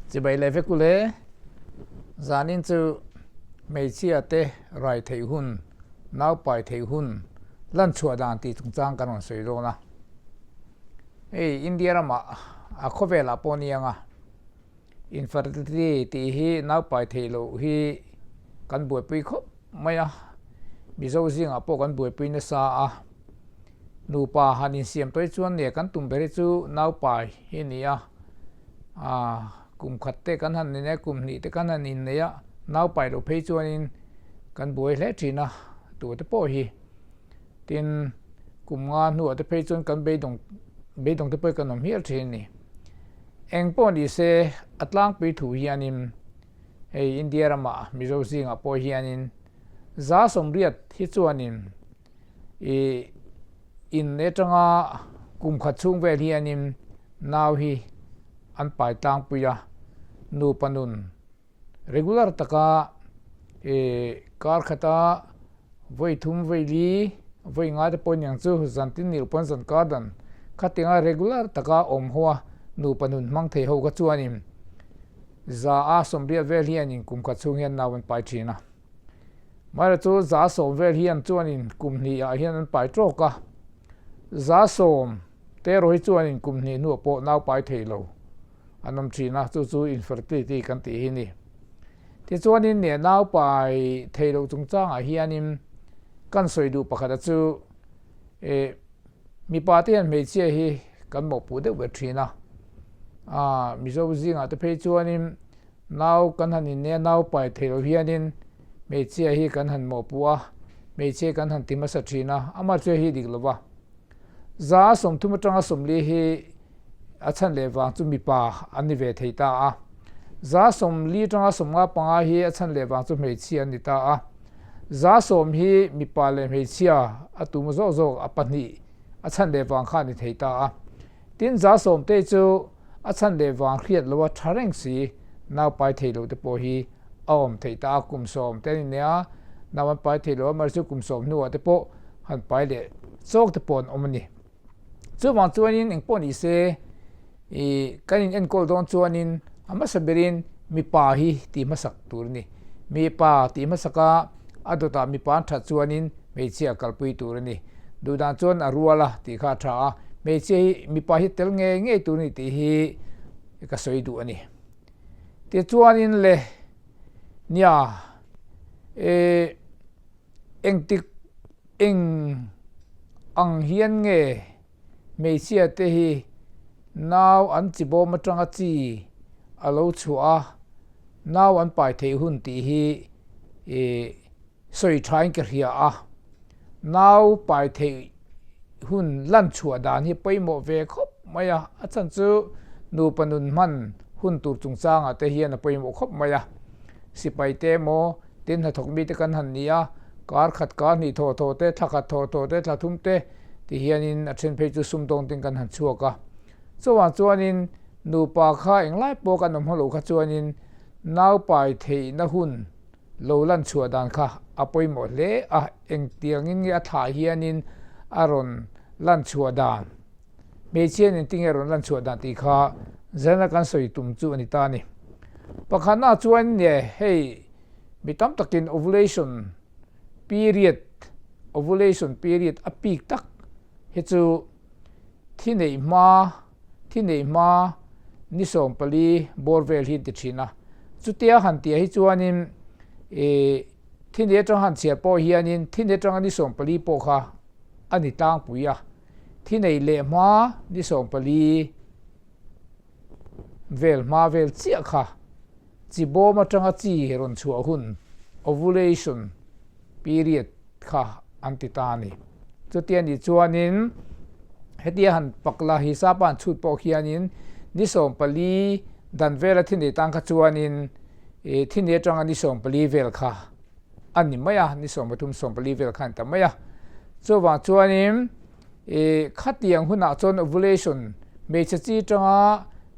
Chibai leh vek ule, zanin chu hmeichhia te rai theih hun, naupai theih hun lan chhuah dan tih chungchang kan rawn sawi dawn a. Hei India ramah a khawvelah pawh a ni ang a, infertility tih hi naupai theih loh hi kan buaipui khawp mai a, Mizo zingah pawh kan buaipui nasa a. Nupa han insiam tawih chuan nia kan tum ber hi chu naupai hi a ni a, aaa kum khat te kan han inei a, kum hnih te kan han innei a, naupai loh phei chuanin kan buai hle thin a tute pawh hi. Tin, kum nga hnuah te phei chuan kan beidawng beidawng te pawh hi kan awm hial thin a ni. Eng pawh ni se a tlangpui thu hianin hei India ramah Mizo zingah pawh hianin 180 hi chuanin I in atanga kum khat chhung vel hianin nau hi an pai tlangpui a, nupa nun regular taka i kar khata vawi thum vawi li vawi ngai te pawh aniang chu zan tin nil pawn zan kar dan khatinga regular taka awm ho a nupa nun hmang thei ho kha chuanin 180 vel hianin kum khat chhung hian nau an pai thin a. Mahse chu 10% vel hian chuanin kum hnih ah hian an pai tawk a, 10% te erawh hi chuanin kum hnih hnuah pawh nau pai thei lo an awm thin a, chu chu infertility kan tih hi a ni. Tichuanin neh nau pai thei loh chungchangah hianin kan sawi duh pakhat a chu eh mipa te hian hmeichhia hi kan mawhpuh deuh ber thin a, ah Mizo zingah te phei chuanin Nau kan han inne a, nau pai theih loh hianin hmeichhia hi kan han mawhpuh a, hmeichhia kan han ti hmasa thin a, amah chu hei hi dik lo va. 30 atanga 40 hi a chhan leh vang chu mipa an ni ve thei ta a, 40 atanga 55 hi a chhan leh vang chu hmeichhia an ni ta a, 10% hi mipa leh hmeichhia a tum zawk zawk a pahnih a chhan leh vang kha a ni thei ta a. Tin, 10% te chu A chhan leh vang hriat loha tha reng si, nau pai thei loh te pawh hi a awm theih ta a, kum 10 te an inneih a, nau an pai thei lo a, mahse kum 10 hnuah te pawh han pai leh chawk te pawh an awm a ni. Chuvang chuanin engpawh ni se ih kan in enkawl dawn chuanin a hmasa berin mipa hi tih hmasak tur a ni. Mipa tih hmasak a, a dawtah mipa an that chuanin hmeichhia kalpui tur a ni. Duhdan chuan a rual a tih kha a tha a, hmeichhia hi mipa hi tel ngei ngei tur a ni tih hi ka sawi duh a ni. Tichuanin le nia eh engtik eng ang hian nge hmeichhia te hi nau an chi bawm atanga chi a lo chhuah a, nau an pai theih hun tih hi eh Sawi thain ka hria a, nau pai theih hun lan chhuah dan hi pawimawh ve khawp mai a, a chhan chu nupa nun hman hun tur chungchangah te hian a pawimawh khawp mai a. Sipai te emaw tin hnathawk mite kan han ni a, kar khat kar hnih thaw thaw te, thla khat thaw thaw te, thla thum te ti hianin a then phei chu sumdawng tin kan han chhuak a. Chuvang chuanin nupa kha englai pawh kan awm hawlo kha chuanin nau pai theihna hun Lo lan chhuah dan kha a pawimawh hle a, engtiangin nge a thlah hianin a rawn lan chhuah dan, hmeichhia nen tinge a rawn lan chhuah dan tih kha zana kan sawi tum chu a ni ta a ni. Pakhatna chuan nge hei mi tam takin ovulation period, ovulation period a pik tak hi chu thi neih hma, thi neih hma ni 14 bawr vel hi an ti thin a, chutia han tih hi chuanin ih thi nei atanga han chhiar pawh hianin thi nei atanga ni 14 pawh kha a ni tlangpui a, thi nei leh hma ni 14 vel hma vel chiah kha chi bawm atanga chi rawn chhuah hun ovulation period kha an ti ta a ni. Chutia nih chuanin hetia han pakla hisapa han chhut pawh khianin ni 14 dan vela thi nei tan kha chuanin ih thi nei atanga ni 14 vel kha a ni mai a, ni 13 14 vel kha a ni ta mai a. Chuvang chuanin ih khatiang hunah chuan ovulation hmeichhe chi atanga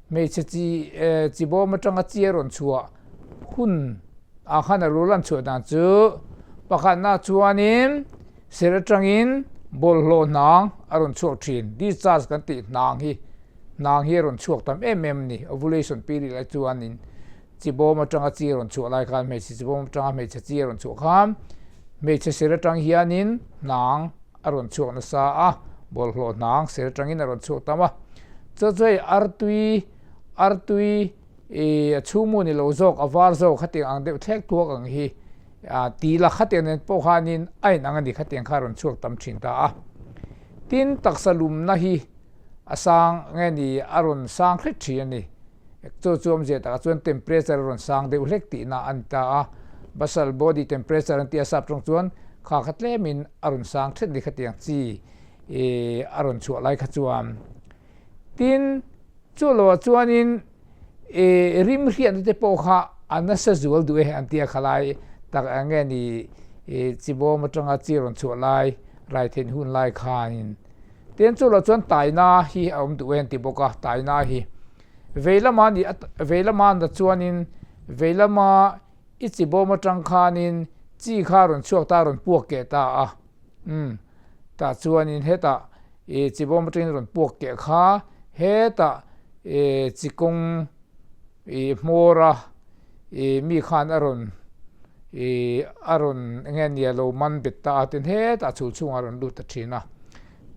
hmeichhe chi eh chi bawm atanga chi a rawn chhuah hun ah khan a rul an chhuah dan chu pakhatna chuanin ser atangin bawlhhlawh hnang a rawn chhuak thin discharge kan tih hnang hi hnang hi a rawn chhuak tam em em a ni. Ovulation period lai chuanin chi bawm atanga chi a rawn chhuah lai khan hmeichhe chi bawm atanga hmeichhe chi a rawn chhuah khan hmeichhe ser atang hianin hnang a rawn chhuak nasa a, bawlhhlawh hnang ser atangin a rawn chhuak tam a. Chu chu hei artui artui ih a chhungmu ni lo zawk a var zawk khatiang ang deuh thlek thuak ang hi ah ti la khatiang nen pawh khanin a inang a ni khatiang kha a rawn chhuak tam thin ta a. Tin taksa lumna hi a sang nge ni a rawn sang hret thin a ni. Chu chu awmzia takah chuan temperature a rawn sang deuh hlek tihna a ni ta a, basal body temperature an tia sap tawng chuan kha kha tlemin a rawn sang thet ni khatiang chi ih a rawn chhuah lai kha chuan. Tin, chu loah chuanin ih rim hriatna te pawh kha a nasa zual duh e an tia khalai tak eng nge ni ih chi bawm atanga chi rawn chhuah lai rai theih hun lai khanin. Tin, chu loah chuan taina hi a awm duh e an ti bawk a, taina hi. Veilama ni veilama na chuanin veilama i chi bawm atang khanin chi kha rawn chhuak ta rawn puak keh ta a umm tah chuanin hetah i chi bawm atangin rawn puak keh kha hetah i chi kawng i hmawr a i mi khan a rawn i a rawn enge nia lo man bet ta a tin hetah chhul chhungah a rawn lut ta thin a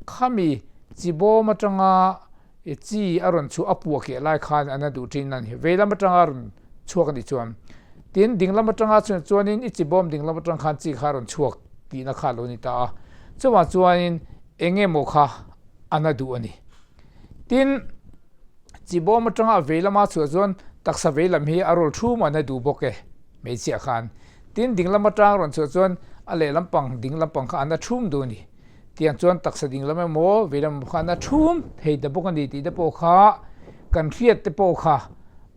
khami chi bawm atanga I chi a rawn chhuah a puah keh lai khan an a duh thin a ni. Vei lam atanga a rawn chhuak a nih chuan tin ding lam atanga chuan chuanin i chi bawm ding lam atang khan chi kha a rawn chhuak tihna kha a lo ni ta a. Chuvang chuanin eng emaw kha an a duh a ni. Tin, chi bawm atanga a vei lama chhuah chuan taksa vei lam hi a rawl thum an a duh bawk e hmeichhia khan. Tin, ding lam atanga a rawn chhuah chuan a lehlam pang ding lampang kha an a thum duh a ni. Tiang chuan taksa ding lam emaw vei lam khan a thum thei ta bawk a ni tih te pawh kha kan hriat te pawh kha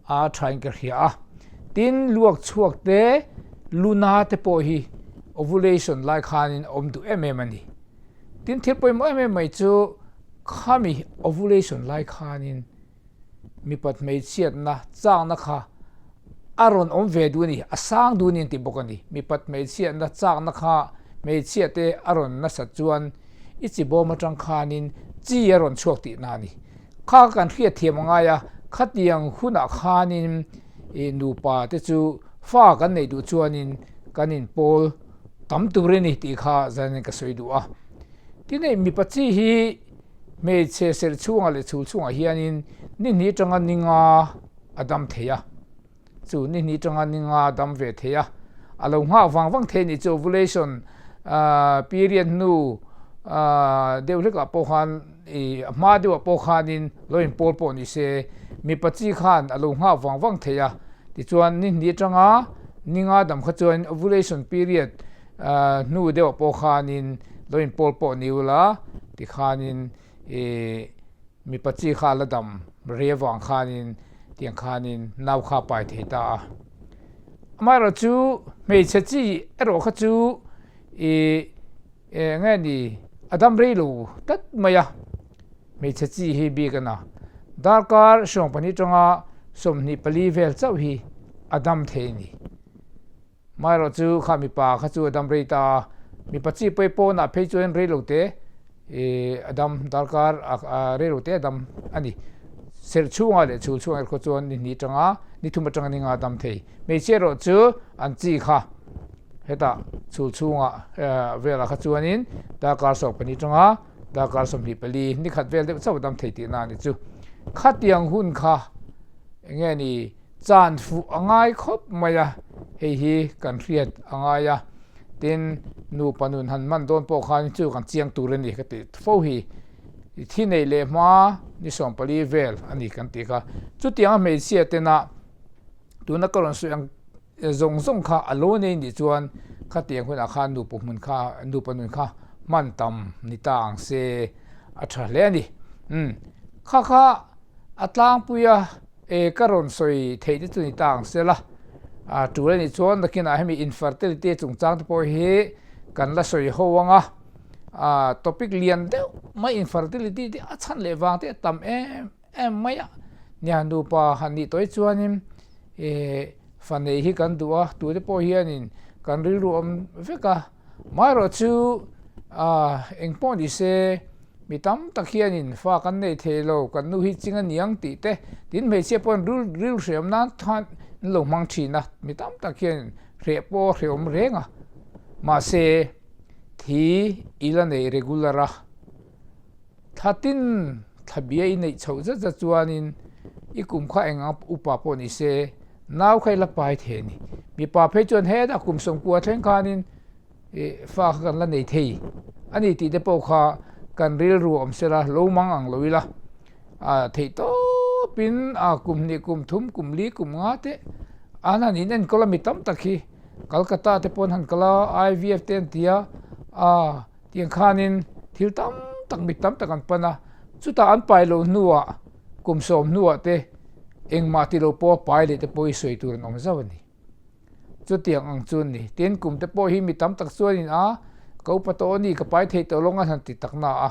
a thain ka hria a. Tin, luak chhuak te luna te pawh hi ovulation lai khanin a awm duh em em a ni. Tin, thil pawimawh em em mai chu khami ovulation lai khanin mipat hmeichhiatna chakna kha a rawn awm ve duh a ni, a sang duh a ni an ti bawk a ni. Mipat hmeichhiatna chakna kha hmeichhiate a rawn nasat chuan i chi bawm atang khanin chi a rawn chhuak tihna a ni. Kha kan hriat thiam a ngai a, khatiang hunah khanin i nupa te chu fa kan neih duh chuanin kan inpawl tam tur a ni tih kha zanin ka sawi duh a. Tin hei mipa chi hi Hmeichhe serh chhungah leh chhul chhungah hianin ni hnih atanga ni nga a dam thei a, chu ni hnih atanga ni nga a dam ve thei a, a lo nghak vang vang thei a nih chu ovulation period hnu deuh hlekah pawh khan ih a hma deuhah pawh khanin lo inpawl pawh ni se mipa chi khan a lo nghak vang vang thei a, tichuan ni hnih atanga ni nga dam kha chuan ovulation period hnu deuhah pawh khanin lo inpawl pawh ni ula tikhanin ih mipa chi kha la dam rei avang khanin tiang khanin nau kha a pai thei ta a. Amaherawhchu hmeichhe chi erawh kha chu ih eng nge ni a dam rei lo tlat mai a, hmeichhe chi hi bik a na. Darkar 12 tanga 24 vel chauh hi a dam thei a ni. Maherawh chu kha mipa kha chu a dam rei ta a, mipa chi pawi pawnah phei chuan rei lo te ih a dam darkar rei lo te a dam a ni. Serh chhungah leh chhul chhungah erawh chuan ni hnih atanga ni thum atanga ni nga a dam thei. Hmeichhia erawh chu an chi kha hetah chhul chhungah velah kha chuanin darkar 14 atanga darkar 24 ni khat vel deuh chauh a dam thei tihna a ni chu. Khatiang hun kha eng nge ni? Chan fuh a ngai khawp mai a, hei hi kan hriat a ngai a, tin nupa nun han hman dawn pawh khan chu kan chiang tur a ni ka tih fo hi, thi neih leh hma ni 14 vel a ni kan tih kha. Chutiang a hmeichhia tena tuna ka rawn sawi ang zawng zawng kha a lo nei nih chuan khatiang hunah khan nupa hmun kha nupa nun kha hman tam ni ta ang se a tha hle a ni. Umm kha kha a tlangpui a. E ka rawn sawi theih te chu ni ta ang sela, a tul a nih chuan nakinah hemi infertility chungchang te pawh hi kan la sawi ho ang a, a topic lian deuh mai infertility te a chhan leh vang te a tam em em mai a, nia nupa han nih tawih chuanin e fa neih hi kan duh a, tute pawh hianin kan rilru awm vek a, maherawhchu a engpawh ni se. Mi tam tak hianin fa kan nei thei lo, kan nu hi ching a niang tih te, tin hmeichhia pawhin ril ril hreawm nan khan an lo hmang thin a, mi tam tak hianin hreh pawh a hreawm reng a. Mahse, thi i la nei regular a, thla tin thla bia i neih chhoh zet zet chuanin i kum kha eng ang upa pawh ni se, nau kha i la pai thei a ni. Mipa phei chuan hetah kum sawmkua thleng khanin Ih, fa kha kan la nei thei a ni tih te pawh kha kan rilru awm sela lo mang ang lo ila, a theih tawpin a kum hnih kum thum kum li kum nga te an han in enkawl a mi tam tak hi Calcutta te pawh an han kal a, IVF te an ti a, a tiang khanin thil tam tak mi tam tak an pan a, chutah an pai loh hnuah kum sawm hnuah te engmah ti lo pawh a pai leh te pawh hi sawi tur an awm zauh a ni. Chutiang ang chu ni. Tin, kum te pawh hi mi tam tak chuanin a, ka upa tawh a ni, ka pai thei tawh lawng a han ti tak na a.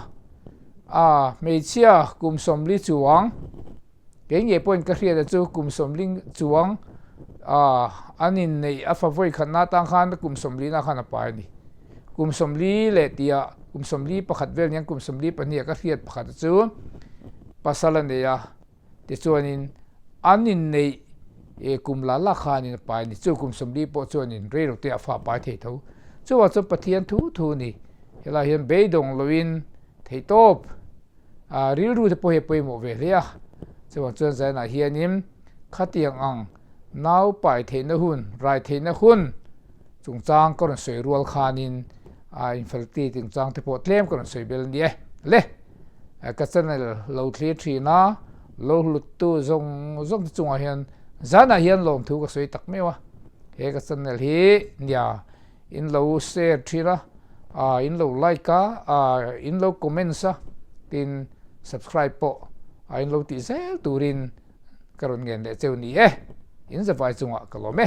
A, hmeichhia kum sawmli chuang, kei ngei pawhin ka hriat a chu kum sawmli chuang a, an inneih a fa vawi khatna atang khan kum sawmlina khan a pai a ni. Kum sawmli leh tihah kum sawmli pakhat vel niang kum sawmli pahniha ka hriat pakhat a chu pasal a nei a. Tichuanin an inneih kum la la khanin a pai a ni. Chu kum sawmli pawh chuanin rei lo te a fa a pai thei tho. Chuvang chuan Pathian thu thu a ni. Helai hian beidawng loin theihtawp rilru te pawh hi a pawimawh ve hle a. Chuvang chuan zanah hianin khatiang ang nau pai theihna hun, rai theihna hun chungchang ka rawn sawi rual khanin infertility chungchang te pawh tlem ka rawn sawi bel a ni e. Le! Ka channel lo thlir thin a, lo hluttu zawng zawng te chungah hian zanah hian lawmthu ka sawi tak meuh a, he ka channel hi nia in lo share thin a, ah in lo like a, ah in lo comments a, tin subscribe pawh ah in lo tih zel turin ka rawn ngen leh cheu ni e, in zavai chungah ka lawm e.